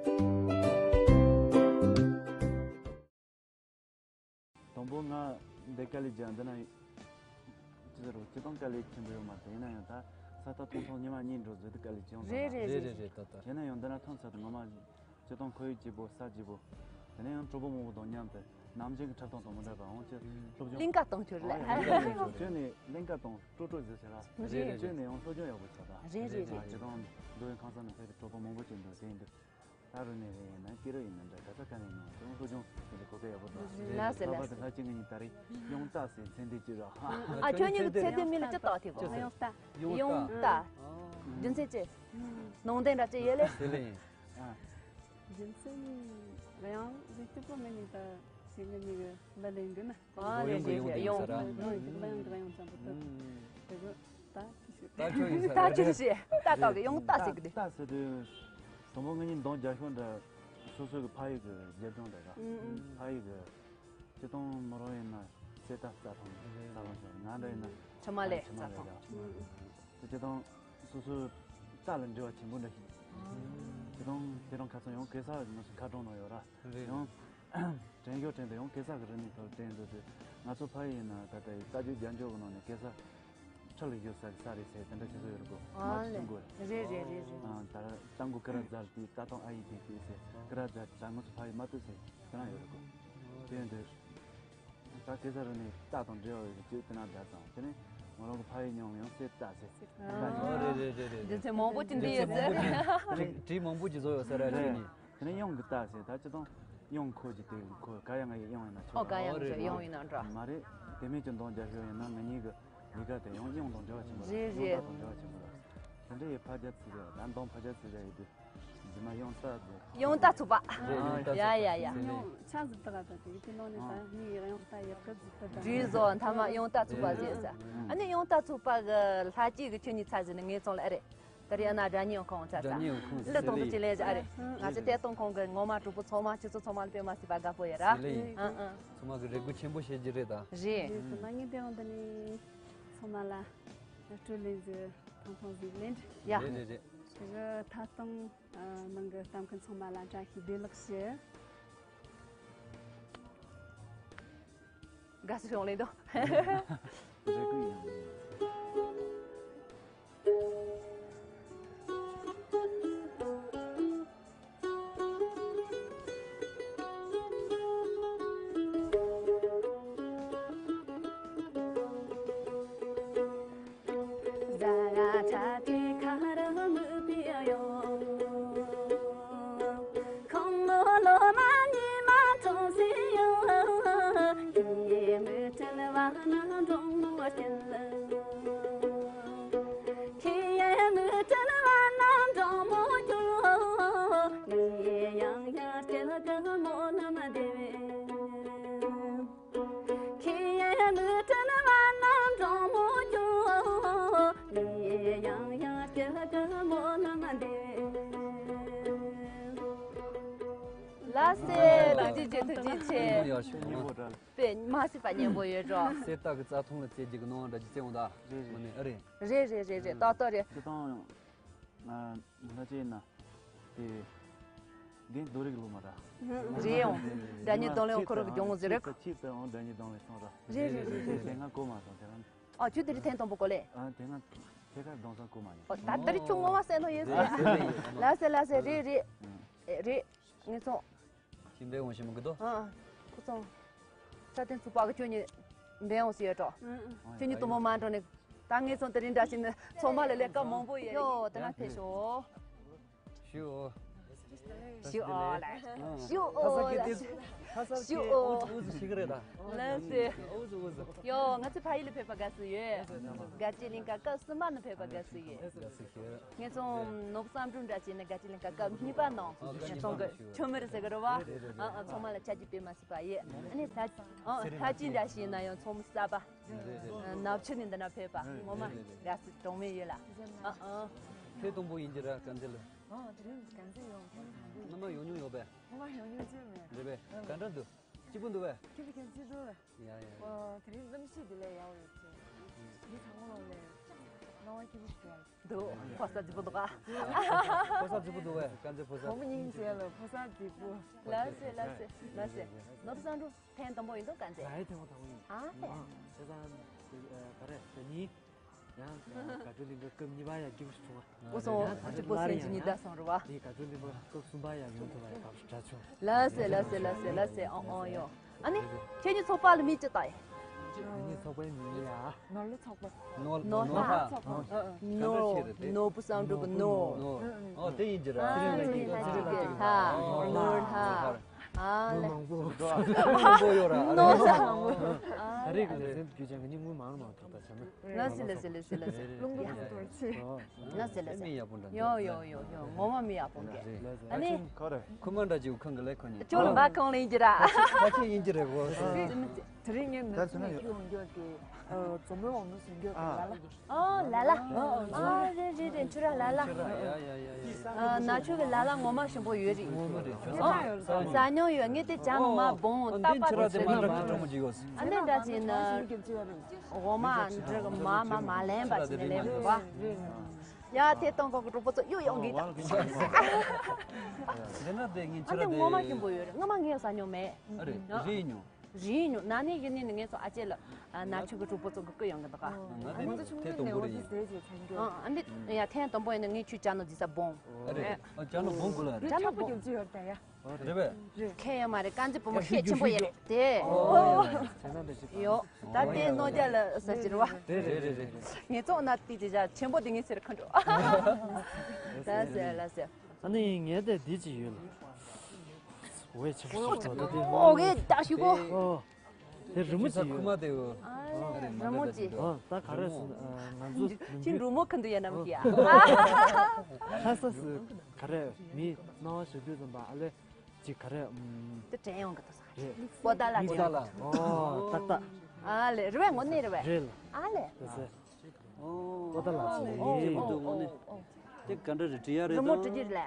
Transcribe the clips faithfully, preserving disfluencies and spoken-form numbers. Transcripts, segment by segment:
དང་པོ་ང་འདི་དཀའ་ལས་བརྒྱབ། འདི་ན་ཅི་ཟེར་རོ། སྤྱིར་བཏང་དཀའ་ལས་ཆེན་པོ་ཡོད་མ་རེད། ཡིན་ན་ཡང་ད་ས་ཐག་ཐུང་ཐུང་ཉི་མ་གཉིས་འགྲོ་ཟེར་དུས་དཀའ་ལས་ཅི་ཡོང་ད། རེད་རེད། རེད་རེད་རེད། ད་ད། བྱས་ན་ཡང་འདི་ན་ཐོན་ཚར་དུས་ངོ་མ་སྤྱིར་བཏང་ཁོར་ཡུག་སྐྱིད་པོ། ས་སྐྱིད་པོ། དེ་ནས་ཡང་གྲོགས་པོ་མང་པོ་དང་མཉམ་དུ་ནམ་རྒྱུན་གྱི་འཁྲབ་སྟངས་དང་མི་འདྲ་བ། འོང་ཅི་སློབ་སྦྱོང་གླིང་ག་གཏོང་ཆོག་ལ། ཨོ་ཡ། གླིང་ག་གཏོང་ཆོག་བྱས་ནས་གླིང་ག་གཏོང་སྤྲོ་སྤྲོ་ཟེར་ཟེར་ར། རེད་རེད། བྱས་ནས་ཡང་སློབ་སྦྱོང་ཡག་པོ་བྱས་ད། རེད་རེད། ཨ། རེད། སྤྱིར་བཏང་མདོ་དབུས་ཁམས་གསུམ་ནས་ཕེབས་པའི་གྲོགས་པོ་མང་པོ་ཅིག་འདུག་དེ་ཡིན་དུས། ད་རུ་ནས་རེད་ཡིན་ན་སྐྱེ་རུ་ཡིན་ན་འདྲ། ག་ས་ག་ནས་ཡིན་ན་ཅུང་སློབ་སྦྱོང་དེ་འདྲ་གོ་སྐབས་ཡག་པོ་འདུག་ལགས་སེ་ལགས་སེ། ལྷག་པར་དུ་ལྷ་སྐྱིད་ངེད་གཉིས་ད་རེས་ཡོང་རྟགས་ཟེར་མཚན་དེ་ཅིག་ར། ཨ། ཁྱོད་གཉིས་ཀྱི་མཚན་དེ་མིང་ལ་ཅི་བཏགས་ཐེབས་པ། ཡོང་རྟགས། ཡོང་རྟགས། ཡོང་རྟགས། ཨ། རྒྱུ་མཚན་ཅི། ནང་བསྟན་འདྲ་ཅི་ཡོད་ལེ། དེ་ལེ་ཡིན། ཨ། རྒྱུ་མཚན་ཡང་ཟིག་སྟུག་པོ་མེད་ནི་ད་ཞིག་ངེད་གཉིས་ཀྱི་འབུ་ལེན་གི་ན། ཨ་ལེ། ཡོང་གི་ཡོང་དེ་ཡོང་ས་ར། ཡོང་གི་ལ་ཡོང་གི་ལ་ཡོང་ཙམ་པོ་ད། ཨུམ། དེ་གི་ད་ཅི་ཞིག་ད་ཁྱོད་ཡིན་ས་ད་ར། ཅི་ཞིག་ད་ད་གི་ཡོང་རྟགས་ཟེར་གི་དེ། རྟགས་ཟེར་དུས་དང་པོ་ངེད་གཉིས་གདོང་རྒྱག་ཤོག་འདྲ། སོ་སོ་གི་ཕ་ཡུལ་གི་རྒྱབ་ལྗོངས་འདྲ་ར། ཨུམ་ཨུམ། ཕ་ཡུལ་གི་སྤྱིར་བཏང་མོ་རང་ཡིན་ན་གསེར་རྟ་རྩྭ་ཐང་རྩྭ་ཐང་ཞོག་ང་འདྲ་ཡིན་ན་ཆུ་དམར་ལེབ་ཆུ་དམར་རྩྭ་ལེབ་ཐང་ར། དེ་སྤྱིར་བཏང་སོ་སོའི་རྟ་ལ་འབྲེལ་བ་ཆེན་པོ་འདྲ་ཞིག་སྤྱིར་བཏང་དེ་རིང་ཁ་སང་ཡང་གེ་སར་ང་ཚོ་མཁར་གྲོང་ནང་ཡོད་ར། རེད། ཡང་དྲན་ཤོག་དྲན་དུས་ཡང་གེ་སར་གི་རིག་གནས་ཐོག་དྲན་འདུག་དུས། ང་ཚོ་ཕ་ཡུལ་ཡིན་ན་ད་ལྟ་རྟ་རྒྱུག་རྒྱབ་ལྗོངས་གི་ནང་ནས་གེ་སར་ཁྲི་ལ་བཞུགས་ས་གི་ས་རེད་ཟེར་དེ་འདྲ་བྱེད་སྲོལ་ཡོད་རེད་གོ། ཨ་མ་ལེ། ཅུང་གོ་རེད། རེད་རེད་རེད་རེད། ཨ། ད་རྟ་མགོ་ཀི་ར་རྫ་དེ་རྟ་ཐོང་ཨ་ཡེ་དེ་དེ་ཟེར། ཀི་ར་རྫ་ད་ང་ཚོ་ཕ་ཡུལ་མ་ཏུ་ཟེར་དེ་རང་ཡོད་རེད་གོ། དེ་ཡིན་དུས་ད་གེ་སར་རིག་གནས་རྟ་དང་འབྲེལ་བ་ཡོད་ཅིག་དེ་ན་རྫ་དང་དེ་ནས་ང་རང་གི་ཕ་ཡུལ་མྱོང་ཡང་གསེར་རྟ་ཟེར། ཨ། ཨོ་རེད་རེད་རེད་རེད། རྒྱུ་མཚན་མང་པོ་ཅིག་འདི་ཡོད་ཟེར། རྒྱུ་མཚན་མང་པོ་ཅིག་བྲིས་མང་པོ་ཅིག་བཟོ་ཡོད་ས་ར། རེད། རེད་ནི། དེ་ནས་གཡང་གི་རྟ་ཟེར། ད་སྤྱིར་བཏང་གཡང་ཁོ་ཅིག་དེ་ཁོ་ག་ཡང་ང་ཡི་གཡང་ཡིན་ན་ཆོག་ཨོ་ག་ཡང་ཨོ་རེད་ཆོག་རེད། གཡང་ཡིན་ན་འདྲ། མ་རེད། དེ་མིན་གྱི་གདོང་རྒྱག་ཤོག་ཡིན་ན་ང་གཉིས་ཀྱི་ལས་ཀ་དེ་ཡང་གཡང་དང་འབྲེལ་བ་ཆེན་པོ་རེད། རེད་གཡང་རྟ་རེད། དང་འབྲེལ་བ་ཆེན་པོ་རེད། དེ་འདྲ་ཡི་ཕར་རྒྱབ་ཚིག་རེད། ད་གདོང་ཕར་རྒྱབ་ཚིག་རེད་ཡོད་དུས། རྗེས་མ་གཡང་རྟ་དེ། གཡང་རྟ་ཚུགས་པ། རེད། གཡང་རྟ་ཡ་ཚུགས་པ། ཡ་ཡ། གཡང་ཆ་ཟིག་ཏག་ཏག་དེ་དེ་ནང་ནས་ད་ངའི་གཡང་རྟ་ཡག་གི་ཟིག་ཏག་ཏག་བྲིས་བཟོ་མཐའ་མ་གཡང་རྟ་ཚུགས་པ་ཟེར་ས། ཨ་ནི་གཡང་རྟ་ཚུགས་པ་གི་ལྷ་སྐྱིད་གི་ཁྱོད་གཉིས་ཚ་ཟེར་ནས་ངའི་ཚང་ལ་ཨེ་རེད། ད་རེས་ཨ་ན་སྒྲ་སྙན་ཁང་ཚ་ཚ། སྒྲ་སྙན་ཁང་ལི་ཐོང་དུ་ཅི་ལས་ཨ་རེད། ང་ཚོ་ཐད་གཏོང་ཁང་གི་ངོ་མ་གྲོགས་པོ་ཚང་མ་ཁྱེད་ཚོ་ཚང་མ་ལ་དཔེ་མ་སྲིད་པ་དགའ་པོ་ཡོད་ར། ཨ་ཨ། ཚང་མ་གི་རེ་སྒུག་ཆེན་པོ་བྱེད་ཀྱི་རེད་ད། རེད། རེད། ད་ངས་དེ་འོང་དུ་ནས་ཚང་མ་ལ་སྤྲོ་ལེན་ཟེར། ཐང་ཐང་ཟིག་ལེན། ཡ། རེད་རེད་རེད། དེ་གི་ཐད་གཏོང་ནང་གི་ལྟ་མཁན་ཚང་མ་ལ་བཀྲ་ཤིས་བདེ་ལེགས་ཞུ། དགའ་བསུ་ཡོང་ལེ་འདུག་རེ་སྐུལ་ཡིན། ལགས་སེ། ཐུགས་རྗེ་ཆེ། ཐུགས་རྗེ་ཆེ། ཡག་ཤོས་ཡིན། དཔེ་མ་སྲིད་པ་སྙན་པོ་ཡོད་འགྲོ། གསེར་རྟ་གི་རྩྭ་ཐང་ལ་རྩེ་རྒྱུ་གི་སྣང་བ་འདྲ་ཅིག་སྐྱེ་འོང་ད། རེད་རེད། དངོས་གནས་ཨ་རེད། རེད་རེད་རེད་རེད། ཏག་ཏག་རེད། སྤྱིར་བཏང་ང་ལྷ་ཅེ་ན་དེ་འདི་རྡོ་རིགས་ལོ་མ་ར། རེད་འོང་། སྒྲ་སྙན་གདོང་ལེན་ཁོ་རང་གི་སྦྱོང་བ་ཟེར་རེད། ཆེད་དུ་འོང་སྒྲ་སྙན་གདོང་ལེན་སོང་ར། རེད་རེད་རེད་རེད། དེ་སྔ་གོ་མ་སོང་དེ་རང་། ཨ་ཁྱོད་དེ་རིང་ཐེངས་དང་པོ་གོ་ལེ། ཨ་དེ་སྔ་ཐད་ཀར་གདོང་སང་གོ་མ་ཡིན། ཨོ་ད་དེ་རིང་ཁྱོད་ངོ་མ་གསལ་ནོ་ཡིན་ཟེར། ལགས་སེ་ལགས་སེ། རེད་རེད། ཨེ་རེད། ངེད་ཚོ། ཁྱིམ་པའི་འོང་ཞིག་མི་དགོས་དོ། ཨ་ཁོ་ཚོ། ས་སྟེང་ཚུགས་པ་གི་ཁྱོད་གཉིས་འབད་འོང་ཟེར་ཡོད་འགྲོ། ཁྱོད་གཉིས་དུ་མོ་མ་འགྲོ་ནས་ད་ངེད་ཚོ་དེ་རིང་འདྲ་ཞིག་ནས་ཚང་མ་ལ་ལས་ཀ་མང་པོ་ཡོད། ཡོ་དེ་ན་ཕེབས་ཤོག་ཞུ་ཨོ། ཞུ་ཨོ་ལ། ཞུ་ཨོ་ལ། ཞུ་ཨོ། ཨུ་ཟུ་ཞིག་རེད་ད། ལགས་སེ། ཨུ་ཟུ་ཨུ་ཟུ། ཡོ་ང་ཚོ་ཕ་ཡུལ་ལ་ཕེབས་པ་དགའ་བསུ་ཡོད། དགའ་སྐྱིད་གླིང་ག་སྐབས་གསུམ་པ་ནས་ཕེབས་པ་དགའ་བསུ་ཡོད། དགའ་བསུ་ཞུ། ངེད་ཚོ་ནོར་བུ་བསམ་འགྲུབ་འདྲ་བྱས་ནས་དགའ་སྐྱིད་གླིང་ག་སྐབས་གཉིས་པ་ནང་ངེད་ཚོ་གི་ཆུ་མི་རི་ཟེར་གི་རེད་བ། ཨ་ཨ་ཚང་མ་ལ་ཆ་རྒྱུས་དཔེ་མ་སྲིད་པ་ཡོད། ཨ་ནི་ལྷ་ཨ་ལྷ་སྐྱིད་འདྲ་བྱས་ན་ཡང་ཚོང་མི་གསར་པ། ནག་ཆུ་ནས་འདི་ན་ཕེབས་པ་ངོ་མ་དགའ་བསུ་གྲངས་མེད་ཡོད་ལ། ཨ་ཨ། ཐེངས་དང་པོ་ཡིན་གྱི་ར་དཀར་མཛེས་ལ། ཨ་དེ་རིང་དཀར་མཛེས་ཡོང་ཐེངས་དང་པོ། སྔོན་མ་ཡོང་མྱོང་ཡོད་པས། སྔོན་མ་ཡོང་མྱོང་ཅི་མེད། རེད་པས། ག་འདྲ་འདུག་སྐྱིད་པོ་འདུག་པས། ཁྱེད་ཀྱི་ཁྱེད་ཀྱི་འགྲོ་བས། ཡ་ཡ་ཡ། ཨོ་དེ་རིང་གནམ་གཤིས་འདི་ལས་ཡག་པོ་ཡོད་ཀྱི། འདི་ཚང་མ་ལོག་ལས། སྣང་བ་སྐྱིད་པོ་ཞིག་འདུག་འདུག་ཕོ་གསར་རྫིག་པོ་འདུག་ག་ཕོ་གསར་རྫིག་པོ་འདུག་བས། དཀར་མཛེས་ཕོ་གསར། བུ་མོ་སྙིང་རྗེ་ལ་ཕོ་གསར་རྫིག་པོ། ལགས་སེ་ལགས་སེ་ལགས་སེ། ནོར་བུ་བསམ་འགྲུབ་ཐེངས་དང་པོ་ཡིན་འདུག་དཀར་མཛེས། ད་ཡའི་ཐེངས་མ་དང་པོ་ཡིན། ཨ་ལས། ཨ་བྱས་ཙང་ག་རེ་ད་ནི། ཡང་དགའ་སྤྲོའི་གླིང་ག་སྐབས་གཉིས་པ་ཡང་སྐྱིད་པོ་ཞིག་བྱུང་བ། འོ་སོང་། ཡང་ད་སྐྱིད་པོ་སེམས་ཀྱི་ཉི་ཟླ་སོང་རེད་བ། དེ་དགའ་སྤྲོའི་གླིང་ག་སྐབས་གསུམ་པ་ཡང་ཡོང་ཐུབ་པ་ཡང་དགའ་པོ་ཞེ་དྲག་བྱུང་། ལགས་སེ་ལགས་སེ་ལགས་སེ་ལགས་སེ། ཨང་ཨང་ཡོ། ཨ་ནི་ཁྱེད་གཉིས་ཚོགས་པ་ལ་མི་ཅི་ལྟ་ཡི། ཁྱེད་གཉིས་ཚོགས་པའི་མི་ཡ། ནོར་ལྷ་ཚོགས་པ། ནོར་ནོར་ལྷ། ལྷ་ཚོགས་པ། ནོར་ནོར་བུ་བསམ་འགྲུབ་ཀྱི་ནོར། ནོར། ཨོ་དེ་ཡིན་གྱི་ར། ཨ་ནི་ལྷ་ཅིག་གི་ལྷ། ནོར་ལྷ། ཨ་ལེ། མང་པོ་ཡོད་ར། ནོར་ལྷ། ད་རེས་ཀྱི་ལེ་ཚན་བརྒྱུད་བྱས་ང་གཉིས་དངུལ་མང་རུ་མང་དྲགས་ད་བྱས་ན། ལགས་སེ་ལགས་སེ་ལགས་སེ་ལགས་སེ། རླུང་རྟ་ཐོར་ཆེ། ལགས་སེ་ལགས་སེ། མི་ཡག་པོ་འདྲ་འདུག་ཡོ་ཡོ་ཡོ་ཡོ། ངོ་མ་མི་ཡག་པོ་འདུག་རེད། ཨ་ནི། ཁོ་རེ། ཁུ་མ་འདྲ་ཅིག་ཁང་གི་ལས་ཁོ་ནི། ཅོ་ལ་མ་ཁང་ལ་ཡིན་གྱི་ར། ཁ་ཆེ་ཡིན་གྱི་རེད་གོ། དེ་རིང་ངས་ནང་ཆུ་ནས་ཁྱོད་འོང་རྒྱུ་གི་འཛོམས་མོལ་འོང་ནོ་ཟིན་རྒྱུ་གི་ལ་ལ། ཨོ་ལ་ལ། ཨ་རེད་རེད་རེད། ཆུ་ར་ལ་ལ། ཨ་ན་ཆུ་གི་ལ་ལ་ངོ་མ་ཞིམ་པོ་ཡོད་རེད། ཟ་མྱོང་ཡོད། ངས་དེ་ཅང་མ་བོང་ཏག་པ་དེ་ཟེར་ན་མ། ཨ་ནི་འདྲ་ཅིག་ན། འོ་མ་འདྲ་གི་མ་མ་མ་ལེན་པ་ཅིག་ནས་ལེན་དགོས་པ། ཡ་དེ་གཏོང་གོ་གི་གྲོགས་པོ་ཚོ་གཡུག་ཡོང་གི་ད། འདི་ན་དེ་ངས་ཨ་ཆུ་ར་འདི་དེ། ངོ་མ་ཞིམ་པོ་ཡོད་རེད། སྔ་མ་ངས་ཟ་མྱོང་མེད། ཨ་རེད། རིན་མྱོང་། རིན་མྱོང་། ན་ནས་ཡིན་ནི་ངས་ཚོ་ཨ་ཅེ་ལ་ན་ཆུ་གི་གྲོགས་པོ་ཚོ་གི་བསྐུ་ཡོང་གི་འདུག་ག་ང་དེ་ནི་དེ་གཏོང་གོ་རེད་ཡིན། ཨ་འདི་ཡ་ཐེངས་དང་པོ་ཡིན་ན་ངས་ཆུ་ཅ་ནོ་འདི་ས་བོང་། ཨ་རེད། ཨ་ཅ་ནོ་བོང་གོ་ལ་རེད། ཅ་ནོ་བོང་། རེད་པས། ཁེ་ཡོད་མ་རེད། དཀར་མཛེས་བུ་མོ་ཤེད་ཆེན་པོ་ཡོད་རེད་དེ། ཨོ། ཡོ། ད་དེ་ནོ་རྒྱ་ལ་ཟེར་གྱི་རེད་བ། རེད་རེད་རེད་རེད། ངེད་ཚོ་ན་དེ་དེ་ཇ་ཆེན་པོ་དེ་ངེད་ཟེར་ཁ་འགྲོ། ལ་ཟེར་ལ་ཟེར། ཨ་ནི་ངས་དེ་འདི་ཅི་ཡོད་ལ། འོད་ཆེན་པོ་ཞིག་འགྲོ་ད་དེ། ཨོ་གེ་ད་ཞུ་གོ། ཨོ། དེ་རི་མོ་ཅི་ཡོད། ཁུ་མ་དེ་ཡོད། ཨ་རི་མ་རི་མོ་ཅི། ཨོ་ད་ག་རེ་སོང་ང་ཚོ་ཅི་རི་མོ་ཁ་འདུག་ཡ་ནམ་གི་ཡ། ལྷ་ས་སུ་ག་རེ་མི་སྣང་བ་ཞིག་དུས་ཙམ་པ་ཨ་ལེ། ཅིག་ག་རེ། ཨམ། དེ་དྲན་ཡོང་གི་འདུག་ས་རེད། པོ་ཏཱ་ལ་དྲན་ཡོང་། ཨོ་ཏག་ཏག་ཨ་ལེ་རེད་བས། ངོ་ནས་རེད་བས། རེད་ལ། ཨ་ལེ། ལགས་སེ། ཨོ། པོ་ཏཱ་ལ་ཅི་ཨོ་ཡིན་འདུག་ངོ་ནས། དེ་ག་འདྲ་རེད། འབྲི་ཡ་རེད་རི་མོ་དང་། འབྲི་རྒྱུ་ལ།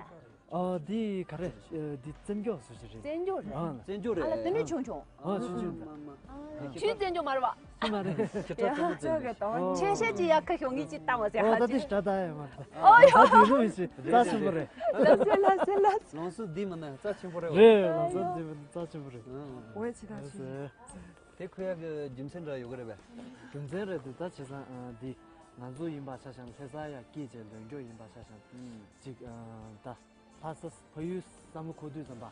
ཨ་འདི་ག་རེ། ཨ་འདི་བཙན་སྐྱོགས་སུ་ཞིག་རེད། བཙན་སྐྱོགས་རེད། ཨ་ལ། བཙན་སྐྱོགས་རེད། ཨ་ལ་དེ་འདྲ་ཆུང་ཆུང་། ཨ་ཆུང་ཆུང་། ཨ་ཆུང་བཙན་སྐྱོགས་མ་རེད་བ། སུ་མ་རེད། ཁྱེད་ཚོ་བཙན་སྐྱོགས་བཙན་སྐྱོགས། ཆེ་ཤེལ་གྱི་ཡ་ཁ་ཤོག་ངེད་ཅིག་བཏང་བ་ཟེར། ཨོ་ཧ་ད་ཅི། དེ་ཤ་ད་ཡ་མ་རེད། ཨོ་ཡོ། ད་དེ་རུ་ཡིན་ཞིག་རྩ་ཆེན་པོ་རེད། ལ་སེ་ལ་སེ་ལ། ལང་སུ་འདི་མིན་ན་རྩ་ཆེན་པོ་རེད། རེད། ལང་སུ་འདི་མིན་ན་རྩ་ཆེན་པོ་རེད། འོ་ཆི་ད་ཆི། དེ་ཁོ་ཡ་གི་རྒྱུ་མཚན་འདྲ་ཡོད་གི་རེད་པས། རྒྱུ་མཚན་རེད་འདུག་ད་བྱས་ཙང་ཨ་འདི་ང་ཚོ་ཡིན་པ་ཆ་བཞག་ན་ལྷ་ས་ཡ་སྐྱིད་ཅེས་ལོན་སྐྱོ་ཡིན་པ་ཆ་བཞག་ན་ཅིག་ཨ་ད་ལྷ་ས་ཕ་ཡུལ་བསམ་བློ་འཁོར་དུས་ཙམ་པ།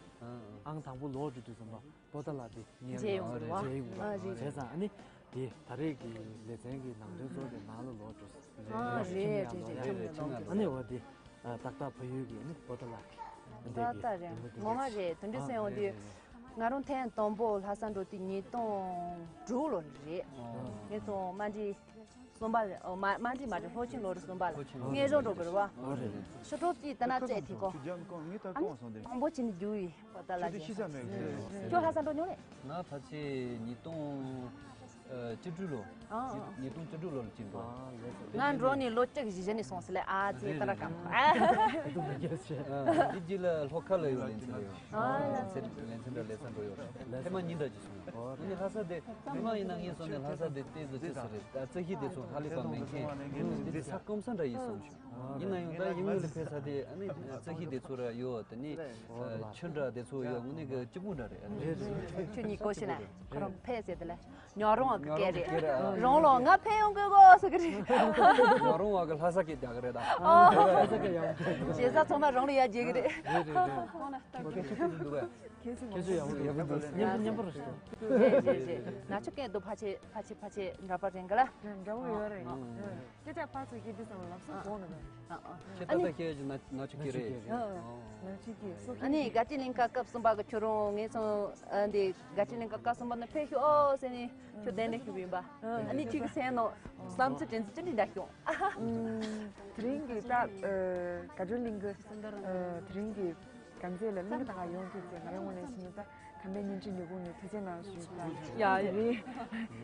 ཨང་དང་པོ་ལོག་འགྲོ་དུས་ཙམ་པ་པོ་ཏཱ་ལ་དེ་ངའི་མཇལ་ཡོང་གི་རེད་བ། མཇལ་ཡོང་གི་རེད་བ། ཨ་རེད། བྱས་ཙང་ཨ་ནི་དེ་ད་རེས་ཀྱི་ལེ་ཚན་གྱི་ནང་དོན་ཚོ་དེ་ནང་ལ་ལོག་འགྲོ་ཨ་རེད་རེད་རེད་རེད། ཨ་ནི་འོ་དེ། ཏག་ཏག་ཕ་ཡུལ་གྱི་ནི་པོ་ཏཱ་ལ་གི་ཏག་ཏག་རེད། ངོ་མ་རེད། དེ་འདྲ་སེ་ཡོང་དུས་ང་རང་ཐེངས་དང་པོ་ལྷ་ས་འགྲོ་དུས་ཉིས་སྟོང་དྲུག་ལོ་རེད། ངས་ཚོ་མ་འདྲི་གསུམ་པ་ལ། ཨོ་མ་མ་འདྲི་མ་འདྲི་ལྷོ་ཆེན་ལོ་རེ་གསུམ་པ་ལ་སྔས་བཟོ་འགྲོ་དགོས་རེད་བ། ཤོ་ཁྲོ་ཅིག་ད་ན་བཙས་དེ་གོ། དང་པོ་ཅི་ནི་རྒྱུ་ཡི་པོ་ཏཱ་ལ་གི། ཁྱོད་ལྷ་ས་འགྲོ་མྱོང་རེད། ང་ཕལ་ཆེར་ཉིས་སྟོང་། ཨ་བཅུ་དྲུག་ལོ། ཨ་ཨ། ཉིས་སྟོང་བཅུ་དྲུག་ལོ་ལ་ཅིག་འགྲོ། ང་འགྲོ་ནས་ལོ་གཅིག་བཞི་བཞི་ནས་སོང་ཟེར་ལེ། ཨ་ཙི་ད་ར་ཀམ། ཨ་འདི་རྗེས་ལ་ལྷོ་ཁ་ལ་ཡོད་ལེ་ཚན་ལ་ཡོད། ཨ་ལེ་ཚན་ལེ་ཚན་འདྲ་ལེ་ཚན་འགྲོ་ཡོད། ཐེངས་མ་གཉིས་འདྲ་ཅིག་སོང་། ཨ་ནི་ལྷ་ས་དེ་ཐེངས་མ་ཡིན་ན་ངས་སོང་ནས་ལྷ་ས་དེ་ཏོག་ཙམ་ཅི་ཟེར་རེད། ད་རྩི་ཤིང་དེ་ཚོ་ཧ་ལས་པ་མེད་མཁན་དེ་ས་སྐམ་ས་འདྲ་ཡིན་སོང་ཞུ། ཡིན་ན་ཡང་ད་ཡུལ་ལ་ཕེབས་ས་དེ་ཨ་ནི་རྩི་ཤིང་དེ་ཚོ་ར་ཡོད། དེ་ནི་ཆུ་འདྲ་དེ་ཚོ་ཡོད། དངོས་གནས་ཀྱི་སྐྱིད་པོ་འདྲ་རེད། ཁྱོད་གཉིས་གོ་ཤེས་ན་ཁོ་རང་ཕེབས་ཟེར་དེ་ལ། ཉོ་རོང་བ་གི་སྐད་རེད། རོང་ལོ་ང་ཕེབས་ཡོང་དགོས་གོ་ཟེར་གི་རེད། ཉོ་རོང་བ་གི་ལྷ་ས་སྐད་རྒྱག་གི་རེད་ད། ཨོ། ལྷ་ས་སྐད་ཡག་པོ། བྱེད་ས་ཚང་མ་རང་ལ་ཡར་རྒྱས་གི་རེད། རེད་རེད་རེད། ཁྱེད་ཚོ་ཡག་པོ་འདུག་གས། མཉམ་པོ་མཉམ་པོ་རེད་ཤག་རེད་རེད་རེད། ན་ཆུ་སྐད་དུ་ཕ་ཆེ་ཕ་ཆེ་ཕ་ཆེ་འདྲ་པ་རེད་ག་ལ། འདྲ་པོ་ཡོད་རེད། སྐད་ཆ་ཕར་ཚུར་སྐད་དུ་ཙམ་ལབ་སོང་གོ་ནི་རེད། ཁྱེད་ད་ལྟ་སྐད་ཆ་ན་ན་ཆུ་སྐད་རེད། ན་ཆུ་སྐད་སོ། ཨ་ནི་དགའ་སྤྲོའི་གླིང་ག་སྐབས་གསུམ་པ་གི་ཁྱོད་རང་ངས་སོང་། ཨ་འདི་དགའ་སྤྲོའི་གླིང་ག་སྐབས་གསུམ་པ་ན་ཕེབས་ཤོག་ཨོ་ཟེར་ནས་ཁྱོད་གདན་ནས་ཞུགས་ཡིན་པ། ཨ་ནི་ཁྱོད་ཀྱི་སེམས་ནང་བསམ་ཚུལ་དྲན་ཚུལ་ཅི་འདྲ་འདྲ་བྱུང་། དེ་རིང་གི་ད་དགའ་སྤྲོའི་གླིང་གི་དེ་རིང་གི་དཀར་མཛེས་ལ་གླིང་ག་ད་ག་ཡོང་ཐུབ་ཚེ་ང་རང་ངོས་ནས་བྱས་ན་ད་ཁམས་པའི་བརྙན་འཕྲིན་ལས་ཁུངས་ནས་ཐུགས་རྗེ་གནང་ཞུ་ད། ཡ་ཡ།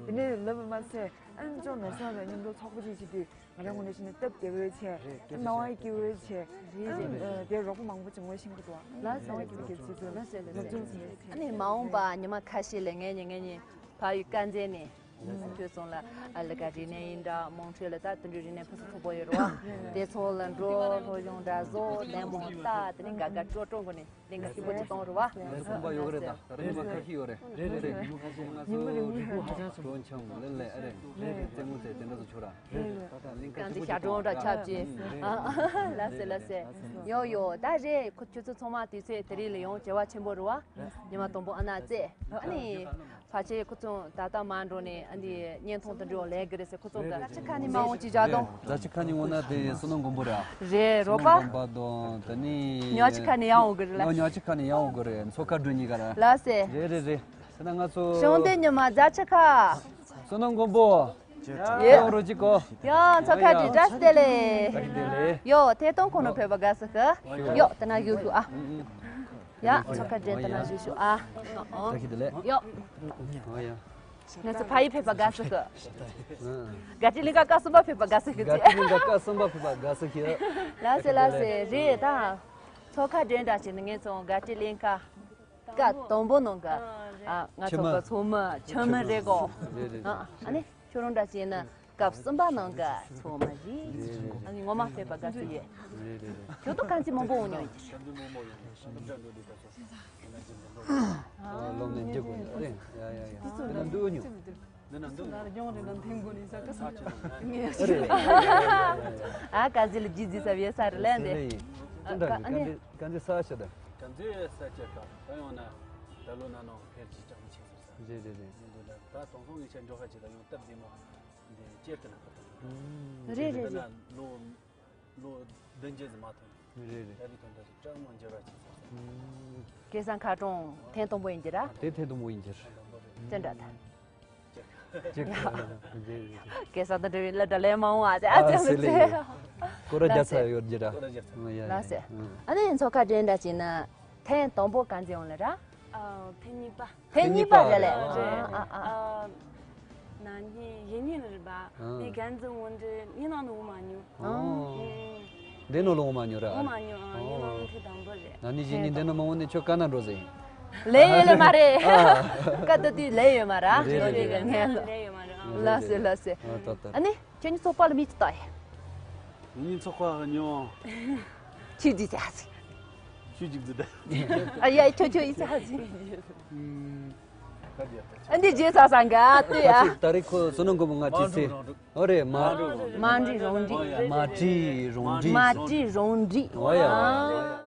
དེ་ནས་ལབ་པ་མ་ཟད་ཨ་ནི་ཅོ་ནོར་བཟང་དང་མཉམ་དུ་ཚོགས་པ་ཅིག་བྱེད་དུས། ང་རང་ངོས་ནས་བྱས་ན་སྟབས་བདེ་བོའི་ཆེད། རེད། སྣང་བ་སྐྱིད་བོའི་ཆེད། རེད། ཨ་ནི་རེད། དེ་རོགས་པ་མང་པོ་ཅིག་ངོ་ཤེས་ཀྱི་འདུག་ལགས་སོ། སྣང་བ་སྐྱིད་པོ་གི་ཚུལ་དུ་ལགས་སོ་ལགས་སོ། སློབ་སྦྱོང་བྱས་ནས། ཨ་ནི་མ་འོངས་པ་ཉི་མ་ཁ་ཤས་ལ་ངེད་གཉིས་ངེད་གཉིས་ཕ་ཡུལ་དཀར་མཛེས་ནས་ ཁྱོད་ཚོ་ལ་ཨ་ལི་ཀ་རིག་གནས་ཡིན་འདྲ། དམངས་ཁྲོད་ལ་ད་དེ་འདྲའི་རིག་གནས་ཕུན་སུམ་ཚོགས་པོ་ཡོད་རེད་བ། དེ་ཚོ་ལ་འགྲོ། སློབ་སྦྱོང་འདྲ་བཟོ། ལད་མོ་ལྟ། དེ་ནས་དགའ་དགའ་སྤྲོ་སྤྲོ་སྒོ་ནས་གླིང་ག་ཆེན་པོ་ཅིག་གཏོང་རེད་བ། ལགས་སོ། ཁོམ་པ་ཡོད་གི་རེད། ད་ད་རེས་ཉི་མ་ཁ་ཤས་ཡོད་རེད། རེད་རེད། ཉི་མ་ཁ་ཤས་ང་ཚོ་རི་བོ་ཧ་ཅང་སྤྲོ་འཆམ་ལེ་ལེ། ཨ་རེད། རྩེད་མོ་རྩེ། དེ་འདྲ་ཚོ་ཆོག་ར། རེད་རེད། ད་ད་གླིང་ག་ཆེན་པོ་ཅིག་གཏོང་ར། ཁྱབ་ཀྱི། ཨ། ལགས་སེ་ལགས་སེ། ཡོ་ཡོ། ད་རེད། ཁོ་ཁྱོད་ཚོ་ཚང་མ་དུས་ཚོད་དེ་རིང་ལ་ཡོང་བྱ་བ་ཆེན་པོ་རེད་བ། ཉི་མ་དང་པོ་ཨ་ན་རྩེ། ཨ་ནི་ཕལ་ཆེར་ཁོ་ཚོ་ད་ལྟ་མར་འགྲོ་ནས་ཨ་ནི་བརྙན་ཐུང་དུ་འགྲོ་ལས་ཀྱི་རེད་ཟེར། ཁོ་ཚོ་ག་ཅི་ཁ་ནས་མ་འོང་ཅི་བྱ་དང་། ད་ཅི་ཁ་ནས་འོང་ན་དེ་བསོད་ནམས་མགོན་པོ་རེད། རེད་རོ་པ། མགོན་པ་དང་དེ་ནས་ཉག་ཅི་ཁ་ནས་ཡང་འོང་གི་རེད་ལ། ཉག་ཅི་ཁ་ནས་ཡང་འོང་གི་རེད། མཚོ་ཁ་སྒྲོན་གཉིས་ཀ་ར། ལགས་སེ། རེད་རེད་རེད། ད་ང་ཚོ་ཞོང་སྟོན་ཉི་མ་ཛ་ཆི་ཁ། བསོད་ནམས་མགོན་པོ། ཡོད། ཡོང་རོགས་གྱིས་གོ། ཡང་མཚོ་ཁ་བྲིས། བཀྲ་ཤིས་བདེ་ལེགས། བཀྲ་ཤིས་བདེ་ལེགས། ཡོ་ཐད་གཏོང་ཁོ་ན་ཕེབས་པ་དགའ་བསུ་ཞུ། ཡོ་དེ་ན་བཞུགས་ཞུ་ཨ། ཡ་མཚོ་ཁ་བྲིས་དེ་ན་བཞུགས་ཞུ་ཨ། བཀྲ་ཤིས་བདེ་ལེགས། ཡོ། ཨོ་ཡ། ང་ཚོ་ཕ་ཡུལ་ཕེབས་པ་དགའ་བསུ་ཞུ། དགའ་སྤྲོའི་གླིང་ག་སྐབས་གསུམ་པ་ཕེབས་པ་དགའ་བསུ་ཞུ། དགའ་སྤྲོའི་གླིང་ག་སྐབས་གསུམ་པ་ཕེབས་པ་དགའ་བསུ་ཞུ། ལགས་སེ་ལགས་སེ། རེད་ད། མཚོ་ཁ་བྲིས་འདྲ་བྱས་ནས་ངས་ཚོ་དགའ་སྤྲོའི་གླིང་ག་སྐབས་དང་པོ་ནང་གི། ཨ་རེད། ཨ་ང་ཚོ་གི་ཚོགས་མི་ཆེན་མོ་རེད་གོ། རེད་རེད། ཨ་ཨ་ནི་ཁྱོད་རང་འདྲ་བྱས་ན་སྐབས་གསུམ་པ་ནང་གི་ཚོགས་མི་རེད། རེད་རེད། ཨ་ནི་ངོ་མ་ཕེབས་པ་དགའ་བསུ་ཡོད། རེད་རེད་རེད། ཁྱོད་ཚོ་གང་ཚེ་མང་པོ་འོང་མྱོང་ཡིན། ཨ་ལོ་ནས་འཇུག་དགོས་རེད། ཡ་ཡ་ཡ། འདི་ན་འདུག་ཉོ། འདི་ན་འདུག་ལ་རྒྱང་རིང་ལ་འཐེན་དགོས་ནས་ས་ཀ་ས་ངས་ཨ་ག་ཟི་ལ་ཇི་ཟི་ས་བའི་ས་རེད་ལན་དེ། ཨ་ནི་ག་ཟི་ས་ཤ་ད། ག་ཟི་ས་ཆ་ད་ད་ཡོང་ན་ད་ལོ་ན་ནོ་ཕེར་གྱི་ཅང་ཆེ་ས་རེད་རེད་རེད། འདི་ད་དོང་སོང་ངས་ཆ་འཇོག་ཁ་ཆེ་ད་ཡོང་སྟབས་བདེ་མོ་འདི་ཅེར་ཏེ་ན་ཁ་ད། རེད་རེད་རེད། ལོ། ལོ་བདུན་བརྒྱད་ཙམ་མ་ཐོན། རེད་རེད། ད་རེས་ཐོན་ད་རེས་སྐྲག་མ་འགྱུར་བ་བྱེད་ས། སྐལ་བཟང་མཁར་གྲོང་ཐེངས་དང་པོ་ཡིན་གྱི་ར། དེ་ཐེངས་དང་པོ་ཡིན་གྱི་ར། བཙན་དྲག་ད། ཅིག་ཅིག་རེད་རེད། སྐལ་བཟང་དང་འབྲེལ་བའི་གླུ་སྒྲ་ལས་མ་འོང་བ་དེ། ཨ་ཨ་ཙམ་སེ་ལེ། ཚེ། སྐོར་ར་རྒྱག་ས་ཡོད་ཀྱི་ར། སྐོར་ར་རྒྱག་ས། ཡ་ཡ། ལགས་སེ། ཨ་ནི་མཚོ་ཁ་འདྲེན་འདྲ་བྱས་ན་ཐེངས་དང་པོ་ག་ཚོད་ཡོང་ལ་ར། ཨ་ཐེངས་གཉིས་པ། ཐེངས་གཉིས་པ་རེད་ལེ། རེད། ཨ་ཨ་ཨ། ན་ནིང་ཡིན་ནི་རེད་པ། ཨ། ནི་གན་ཛི་འོན་ཏེ་ནི་ནང་ནི་འོ་མ་ཉོ། ཨ། འདི་ནང་ལ་འོ་མ་ཉོ་ར། འོ་མ་ཉོ། ཨ། ནི་ནང་ནི་ཐེངས་དང་པོ་རེད། ན་ནིང་ཡིན་ནི་འདི་ནང་མ་འོ་ནི་ཁྱོད་ཀ་ན་འགྲོ་ཟེ། ལེ་ཡོད་ལེ་མ་རེད། ཨ། ཀ་ཏོ་དུས་ལེ་ཡོད་མ་ར། རེད་རེད་རེད། ལེ་ཡོད་མ་ར། ཨ། ལགས་སེ་ལགས་སེ། ཨ་ད་ད། ཨ་ནི། ཁྱོད་ཉིད་ཚོགས་པ་ལ་མི་ཅི་ལྟ་ཡ། ངའི་ཚོགས་པ་ཉོ། ཆུ་ཅི་ཟ་ཟི། ཆུ་ཅིག་ཟི་ད། ཨ་ཡ་ཁྱོད་ཁྱོད་ཡི་ཟ་ཟི། ཨ་འདི་རྗེས་ས་སང་ག་ཏུ་ཡ། ད་རེས་ཁོ་བསོད་ནམས་མགོན་པོ་ང་ཅི་སེ། ཨོ་རེད། མ། མ་འདྲི་རོང་འདྲི། མ་བྲིས་རོང་འདྲི། མ་བྲིས་རོང་འདྲི། ཨོ་ཡ། ཨ།